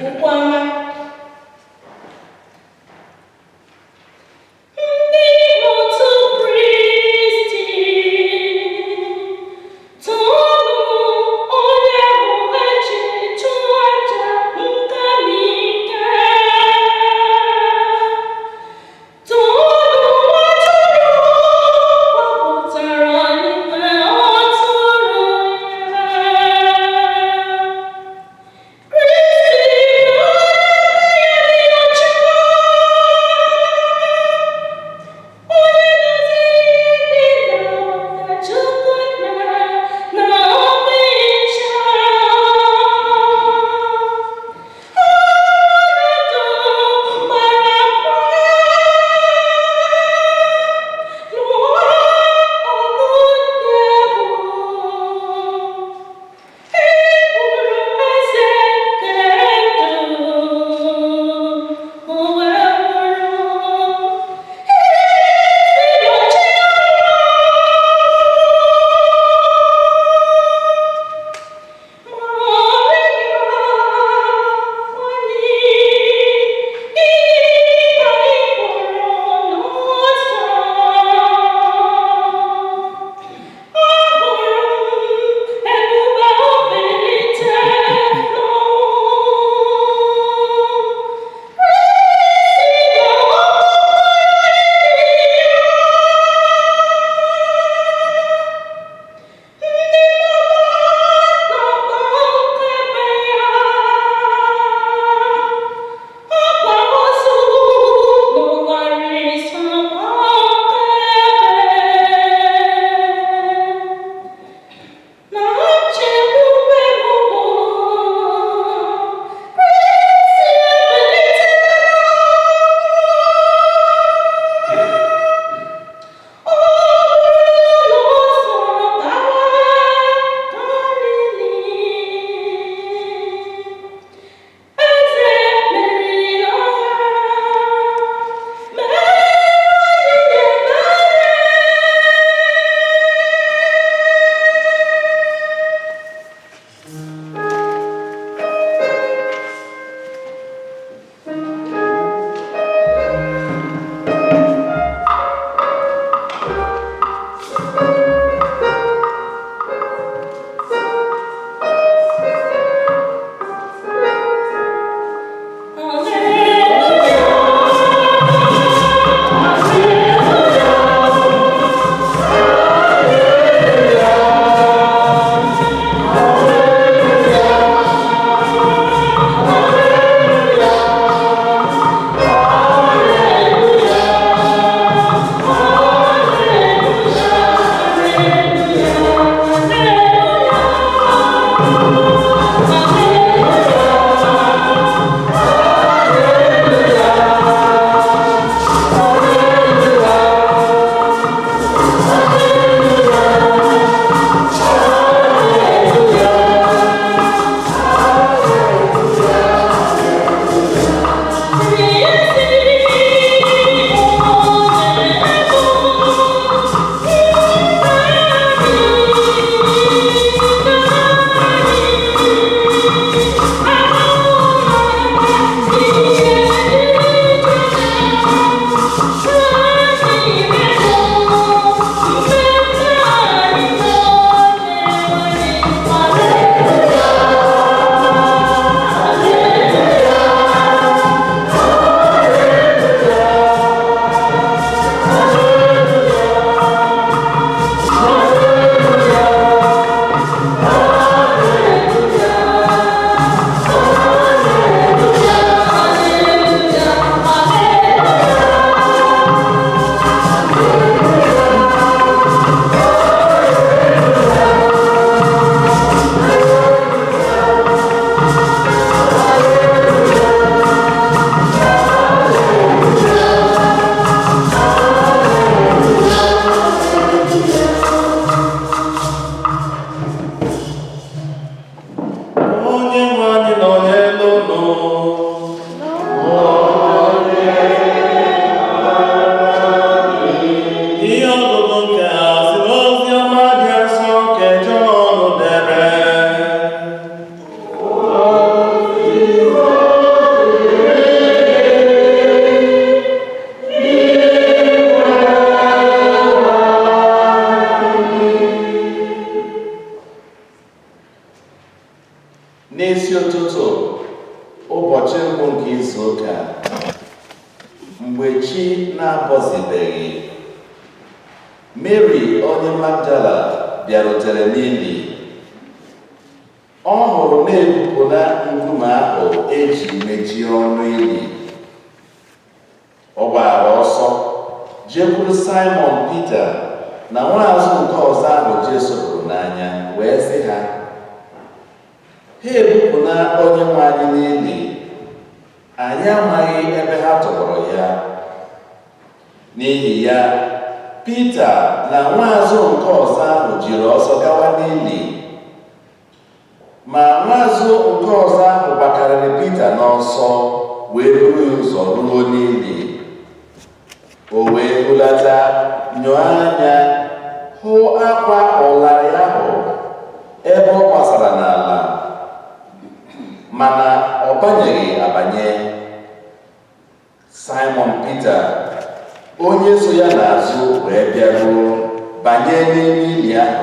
Okwu ọma. Ndị otu Kristi, toonu onye ahụ eji chụọ aja nkamike. Toonu atụrụ gbapụtara n'igwe atụrụ ya. Kristi bụ N'isi ụtụtụ ụbọchị mbụ nke izu ụka, mgbe chi na-abọzibeghị, Mary onye Magdala bịarutere n'ili. Ọ hụrụ na-ebupụla nkume ahụ eji mechie ọnụ ili. Ọ gbara ọsọ jekwuru Simon Pita na nwaazụ nke ọzọ ahụ Jesu hụrụ n'anya, wee sị ha, "Ha ebupụla Onye nwe anyị n'ili, anyị amaghị ebe ha tọgbọrọ ya." N'ihi ya, Pita na nwaazụ nke ọzọ ahụ jiri ọsọ gawa n'ili. Ma nwaazụ nke ọzọ ahụ gbakarịrị Pita n'ọsọ wee buru ya ụzọ ruo n'ili. O wee hulata, nyụọ anya, hụ akwa ụlarị ahụ ebe ọ gbasara n'ala, mana ọ banyeghị abanye. Simon Pita onye so ya n'azụ wee bịaruo, banye n'ime ili ahụ.